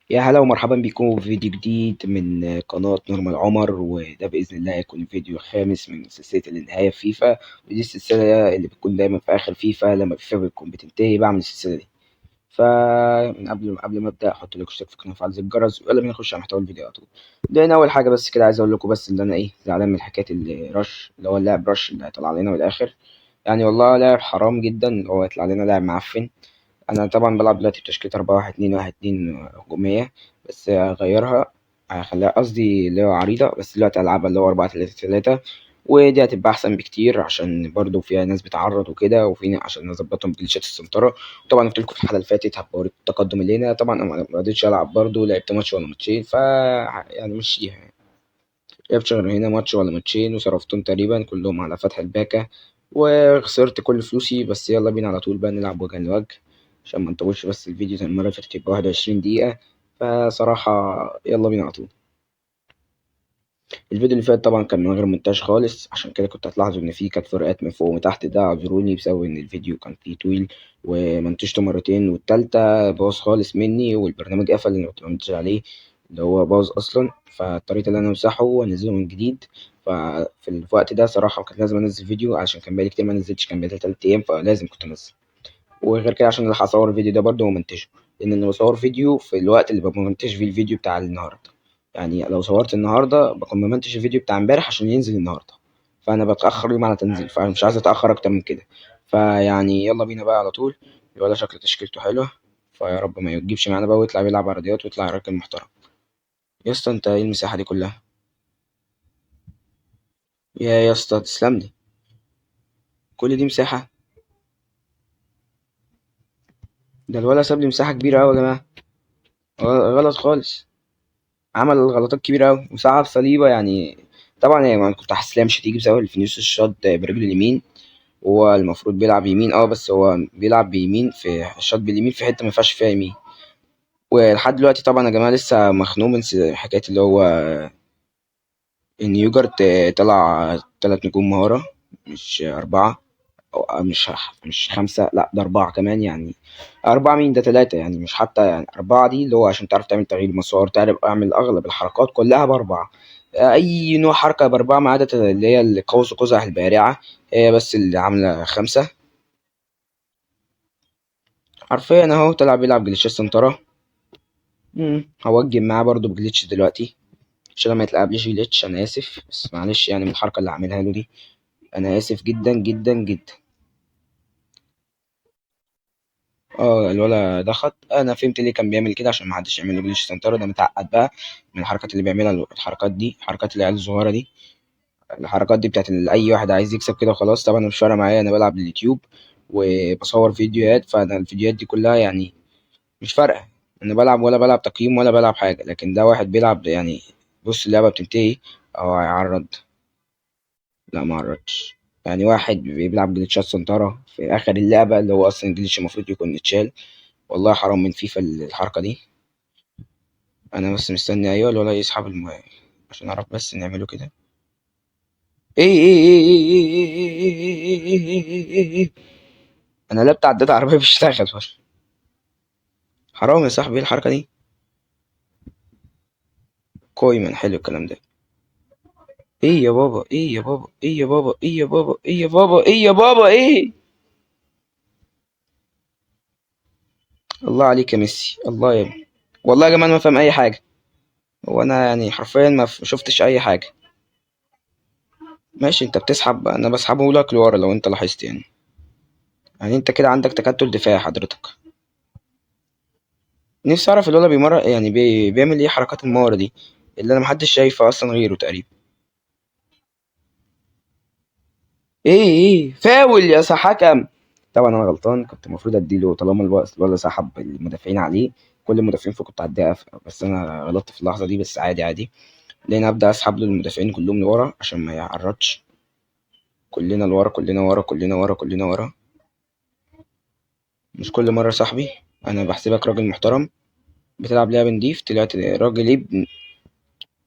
يا هلا ومرحبا بكم في فيديو جديد من قناة نورمال عمر، وده بإذن الله هيكون الفيديو الخامس من سلسلة النهاية في فيفا. ودي السلسلة اللي بتكون دايما في آخر فيفا لما فيفا بتكون بتنتهي بعمل السلسلة دي. فمن قبل ما ابدا حط like واشترك في القناة وفعل زر الجرس، ويلا بينا نخش على محتوى الفيديو على طول. ده اول حاجة، بس كده عايز اقول لكم بس ان انا زعلان من حكاية الرش اللي هو اللاعب رش اللي هيطلع لنا من الاخر. والله لاعب حرام جدا هو يطلع لنا لاعب معفن. انا طبعا بلعب دلوقتي بتشكيله 4-1-2-1-2 هجومية، بس هغيرها، هخليها قصدي اللي هو عريضة، بس دلوقتي هلعبها اللي هو 4-3-3، ودي هتبقى احسن بكتير عشان برضو فيها ناس بتعرض وكده، وفي عشان نظبطهم بجليتشات السنتره. وطبعا قلت لكم في الحلقة اللي فاتت هبقى التقدم اللي هنا. طبعا انا ما رضيتش العب برضو، لعبت ماتش ولا ماتشين، ف مشيها لعبت غير هنا ماتش ولا ماتشين وصرفتهم تقريبا كلهم على فتح الباكه وخسرت كل فلوسي. بس يلا بينا على طول بقى نلعب وجها لوجه عشان ما نطولش بس الفيديو زي المرة اللي فاتت يبقى 21 دقيقة. فصراحة يلا بينا على طول. الفيديو اللي فات طبعا كان من غير مونتاج خالص، عشان كده كنت هتلاحظوا ان في كانت فروقات من فوق وتحت، ده اعذروني بسبب ان الفيديو كان فيه طويل ومنتجته مرتين، والتالتة باظ خالص مني والبرنامج قفل اللي كنت بمنتج عليه اللي هو باظ اصلا، فاضطريت ان انا امسحه وانزله من جديد. ففي الوقت ده صراحة كان لازم انزل فيديو عشان كان بقالي كتير ما نزلتش، كان بقالي 3 ايام، فلازم كنت انزل. وغير كده عشان الحق اصور الفيديو ده برده ومنتجه، لان انا بصور فيديو في الوقت اللي ببقى منتج فيه الفيديو بتاع النهارده. لو صورت النهارده بكون ممنتج الفيديو بتاع امبارح عشان ينزل النهارده، فانا بتاخر يوم على تنزيل، فانا مش عايز اتاخر اكتر من كده. فيعني يلا بينا بقى على طول. الولد شكل تشكيلته حلوة، فيا رب ما يجيبش معانا بقى ويطلع بيلعب عرضيات ويطلع راجل محترم. يا اسطى انت ايه المساحة دي كلها؟ يا اسطى تسلم لي، كل دي مساحة؟ ده الولد ساب لي مساحة كبيرة قوي يا جماعة، غلط خالص، عمل غلطات كبيرة قوي وسحب صليبه. طبعا انا كنت حاسس ان هي مش هتيجي بسبب فينيسيوس الشاط برجله اليمين، هو المفروض بيلعب يمين، بس هو بيلعب بيمين في الشاط باليمين في حتة ما ينفعش فيها يمين. ولحد دلوقتي طبعا يا جماعة لسه مخنوق من حكاية اللي هو ان يوجرت طلع 3 نجوم مهارة، مش 4 أو مش 5، لا ده 4 كمان. 4 مين ده؟ 3، مش حتى 4 دي اللي هو عشان تعرف تعمل تغيير مسار، تعرف اعمل اغلب الحركات كلها ب4، اي نوع حركة ب4 ما عدا اللي هي القوس قزح البارعه، هي بس اللي عامله 5. حرفيا اهو طلع بيلعب جليتشات سنتره. هوجب معاه برضو بجليتش دلوقتي عشان ما يتلعبليش جليتش. انا اسف بس معلش من الحركة اللي عاملها له دي، انا اسف جدا جدا جدا. الولا ضغط. انا فهمت ليه كان بيعمل كده، عشان ما حدش يعمل له جليتش سنتره. ده متعقد بقى من الحركات اللي بيعملها، الحركات دي، حركات العيال الصغيرة دي، الحركات دي بتاعت اي واحد عايز يكسب كده وخلاص. طبعا مش فارقه معايا، انا بلعب لليوتيوب وبصور فيديوهات، فانا الفيديوهات دي كلها مش فارقه، انا بلعب ولا بلعب تقييم ولا بلعب حاجة. لكن ده واحد بيلعب بص اللعبة بتنتهي او هيعرض، لا ما عرضش. واحد بيلعب جليتشات سنتره في اخر اللعبة اللي هو اصلا جليتش المفروض يكون اتشال. والله حرام من فيفا الحركة دي. انا بس مستني ايوه الولا يسحب المايه عشان اعرف بس نعمله كده. ايه ايه ايه ايه ايه ايه ايه ايه ايه ايه ايه ايه ايه؟ انا لا بتاع عداد عربية بيشتغل. حرام يا صاحبي، ايه الحركة دي؟ كويمن حلو الكلام ده. ايه يا بابا، ايه يا بابا، ايه يا بابا، ايه يا بابا، ايه يا بابا، ايه يا بابا، ايه؟ الله عليك يا ميسي، الله يا ابني. والله يا جماعة انا ما فاهم اي حاجة، هو انا حرفيا ما شفتش اي حاجة. ماشي انت بتسحب، انا بسحبه لك لورا لو انت لاحظت. انت كده عندك تكتل دفاعي حضرتك. نفسي اعرف الولا بيمر بيعمل ايه حركات المهارة دي اللي انا محدش شايفها اصلا غيره تقريبا. ايه ايه فاول يا حكم. طبعا انا غلطان، كنت المفروض اديله طالما الولا سحب المدافعين عليه، كل المدافعين فكنت هديها قفا، بس انا غلطت في اللحظة دي، بس عادي عادي. لان ابدا اسحب له المدافعين كلهم لورا عشان ما يعرضش. كلنا لورا، كلنا ورا، كلنا ورا، كلنا ورا. مش كل مرة يا صاحبي، انا بحسبك راجل محترم بتلعب لعب نضيف، طلعت راجل ابن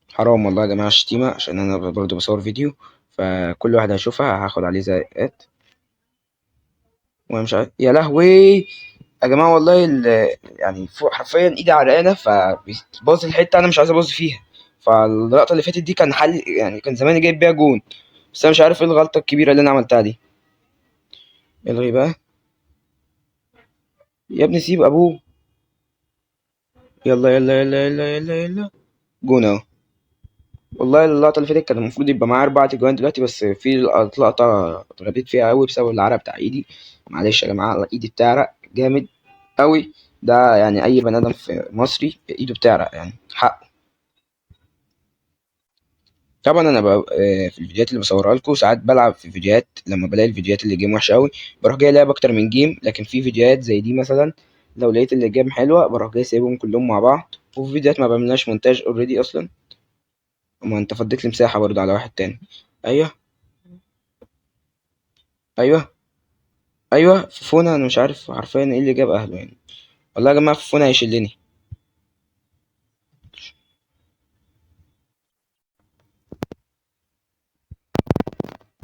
حرام والله يا جماعة الشتيمة، عشان انا برضه بصور فيديو، فكل واحد هيشوفها هاخد عليه زقات. وانا مش عارف يا لهوي، يا جماعة والله يعني فوق حرفيا ايدي عرقانه، فباظ الحتة انا مش عايز اباظ فيها. فاللقطه اللي فاتت دي كان حل، يعني كان زماني جايب بيها جون، بس انا مش عارف ايه الغلطة الكبيرة اللي انا عملتها دي. الغي بقى يا ابني، سيب ابوه. يلا يلا يلا يلا يلا يلا، جون اهو. والله اللقطة اللي فاتت كان المفروض يبقى معايا 4 اجوان دلوقتي، بس في لقطة اتغبيت فيها قوي بسبب العرق بتاع ايدي. معلش يا جماعة، ايدي بتعرق جامد قوي، ده يعني اي بني ادم في مصري ايده بتعرق، يعني حقه. طبعا انا في الفيديوهات اللي بصورها لكم ساعات بلعب في فيديوهات، لما بلاقي الفيديوهات اللي game وحشة قوي بروح جاي لاعب اكتر من game، لكن في فيديوهات زي دي مثلا لو لقيت اللي game حلوة بروح جاي سايبهم كلهم مع بعض. وفي فيديوهات ما بعملهاش مونتاج already اصلا. ما انت فضيت لي مساحة برضه على واحد تاني. ايوه ايوه ايوه، فوفونا انا مش عارف حرفيا ايه اللي جاب اهله يعني. والله يا جماعة فوفونا هيشلني.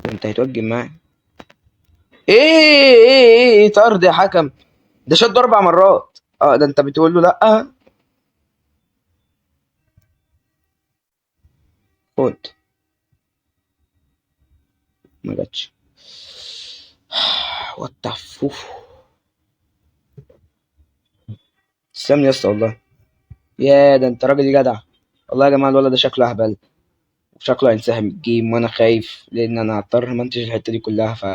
ده انت هيتوجب معايا. ايه ايه ايه ايه، طرد يا حكم، ده شد 4 مرات. ده انت بتقول له لا. خد، ما جاتش. وات ذا فوف. تسلم لي يا اسطى والله. يا ده انت راجل جدع والله يا جماعة. الولد ده شكله اهبل وشكله هينسحب من الجيم، وانا خايف لان انا هضطر امنتج الحتة دي كلها، ف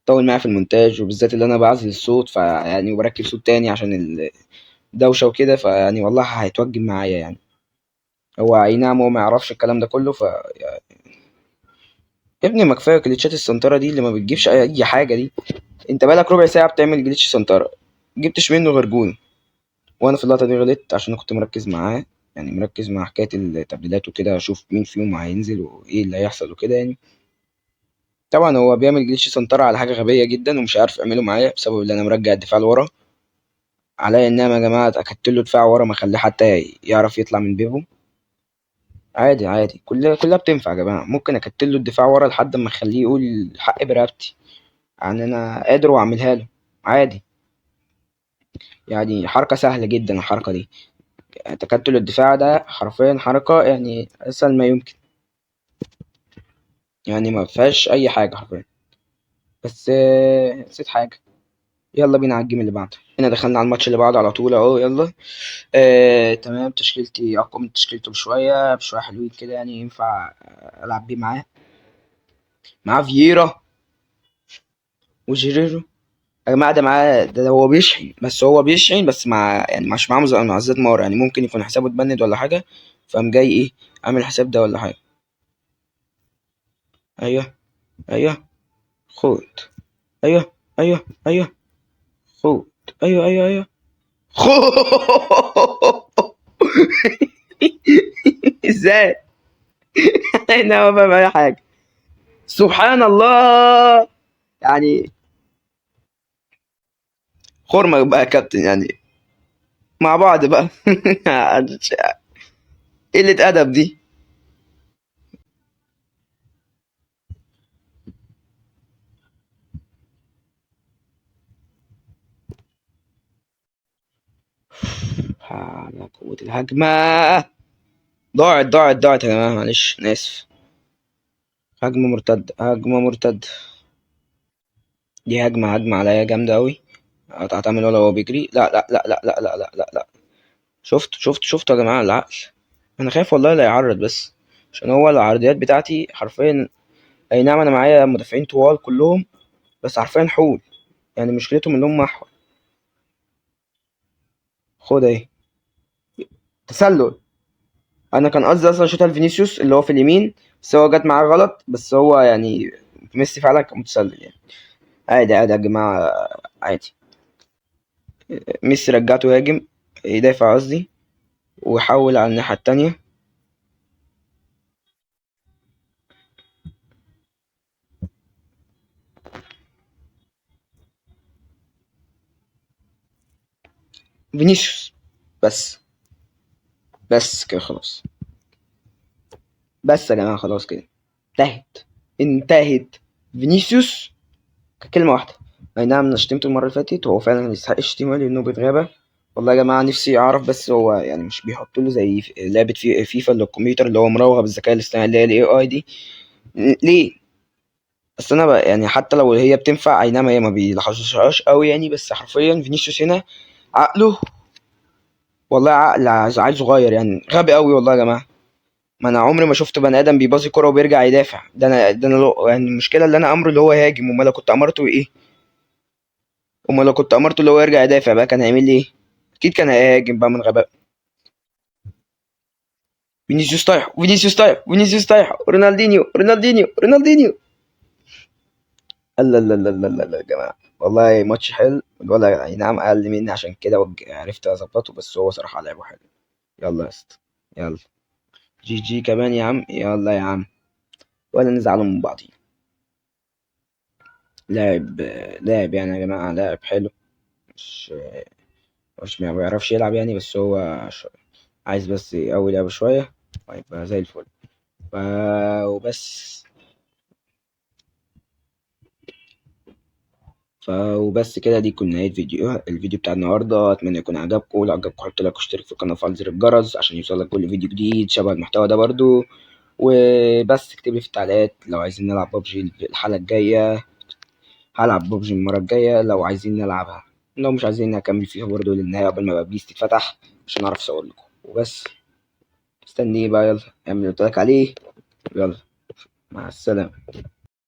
طول معايا في المونتاج، وبالذات اللي انا بعزل الصوت، فيعني وبركب صوت تاني عشان الدوشة وكده، فيعني والله هيتوجب معايا يعني. هو اي نعم هو ما يعرفش الكلام ده كله، ف يا ابني ما كفاية جليتشات السنتره دي اللي ما بتجيبش اي حاجة دي. انت بقالك ربع ساعة بتعمل جليتش سنتره، جبتش منه غير جون. وانا في اللقطة دي غلطت عشان كنت مركز معاه، يعني مركز مع حكاية التبديلات وكده، اشوف مين فيهم هينزل وايه اللي هيحصل وكده يعني. طبعا هو بيعمل جليتش سنتره على حاجة غبية جدا ومش عارف اعمله معايا بسبب ان انا مرجع الدفاع لورا. عليا النعمة يا جماعة اتاكدت له دفاع ورا، ما خليه حتى يعرف يطلع من بيبه. عادي عادي، كلها بتنفع يا جماعة. ممكن اكتل له الدفاع ورا لحد ما اخليه يقول حق برقبتي، يعني انا قادر واعملها له عادي، يعني حركة سهلة جدا الحركة دي. تكتل الدفاع ده حرفيا حركة اسهل ما يمكن، ما فيهاش اي حاجة حرفيا. بس، نسيت حاجة. يلا بينا على الجيم اللي بعده. هنا دخلنا على الماتش اللي بعده على طول اهو. يلا. تمام. تشكيلتي اقوى من تشكيلته بشوية، بشوية حلوين كده، ينفع العب بيه معاه. معاه فييرا وجيريرو يا جماعة. ده معاه، ده هو بيشحن، بس هو بيشحن بس مع، يعني مش معاه معزات مار، ممكن يكون حسابه اتبند ولا حاجة، فقام جاي ايه عامل حساب ده ولا حاجة. ايوه ايوه خد، ايوه ايوه ايوه خد، ايوه ايوه ايوه خد. ازاي؟ انا ما فاهم اي حاجة. سبحان الله، خرمك بقى يا كابتن، مع بعض بقى. قلة أدب دي. على قوة الهجمة. ضاعت ضاعت ضاعت يا جماعة، معلش أنا آسف. هجمة مرتدة، هجمة مرتدة. دي هجمة عليا جامدة أوي. هتعمل ولا هو بيجري؟ لا لا لا لا لا لا لا لا لا. شفت، شفت، شفت يا جماعة العقل. أنا خايف والله لا يعرض، بس عشان هو العرضيات بتاعتي حرفيا. أي نعم أنا معايا مدافعين طوال كلهم، بس حرفيا حول، مشكلتهم إن هم أحول. خد أهي تسلل. أنا كان قصدي أصلا أشوطها لفينيسيوس اللي هو في اليمين، بس هو جت معاه غلط، بس هو ميسي فعلا كان متسلل. عادي عادي يا جماعة، عادي. ميسي رجعته يهاجم، يدافع قصدي، وحول على الناحية التانية. فينيسيوس بس كده خلاص، بس يا جماعة خلاص كده انتهت، انتهت. فينيسيوس كلمة واحدة. اي نعم انا شتمته المرة اللي فاتت، وهو فعلا ما يستحقش الشتيمة لانه بيتغابى. والله يا جماعة نفسي اعرف بس هو يعني مش بيحط له زي لعبه فيفا اللي الكمبيوتر اللي هو مراوغه بالذكاء الاصطناعي اللي هي ال AI دي، ليه؟ بس انا بقى يعني حتى لو هي بتنفع، اي نعم هي ما بيلاحظهاش قوي يعني، بس حرفيا فينيسيوس هنا عقله والله عقل عيل صغير يعني، غبي قوي والله يا جماعة. ما انا عمري ما شفت بني ادم بيباصي كرة وبيرجع يدافع. ده انا يعني المشكلة اللي انا امره اللي هو يهاجم، امال لو كنت امرته ايه؟ امال لو كنت امرته اللي هو يرجع يدافع بقى كان هيعمل لي ايه؟ اكيد كان هيهاجم بقى من غباء. فينيسيوس طايح، فينيسيوس طايح، فينيسيوس طايح، رونالدينيو، رونالدينيو، رونالدينيو. لا لا لا لا لا لا يا جماعة، والله ماتش حلو. الولد اي نعم اقل مني عشان كده عرفت اظبطه، بس هو صراحة لعبه حلو. يلا يا اسطى، يلا GG كمان يا عم، يلا يا عم، ولا نزعلوا من بعضين. لاعب يعني يا جماعة، لاعب حلو، مش ما بيعرفش يلعب يعني، بس هو عايز بس يقوي لعبه شوية وهيبقى زي الفل. وبس. وبس كده، دي كانت نهاية الفيديو بتاع النهاردة. أتمنى يكون عجبكم، لو عجبكم حط لايك واشترك في القناة وفعل زر الجرس عشان يوصلك كل فيديو جديد شبه المحتوى ده برضو. وبس اكتب لي في التعليقات لو عايزين نلعب ببجي الحلقة الجاية، هلعب ببجي المرة الجاية لو عايزين نلعبها، لو مش عايزين هكمل فيها برضو للنهاية قبل ما ببليس تتفتح عشان أعرف أصور لكم. وبس مستني بقى، يلا اعمل اللي قلت لك عليه، يلا مع السلامة.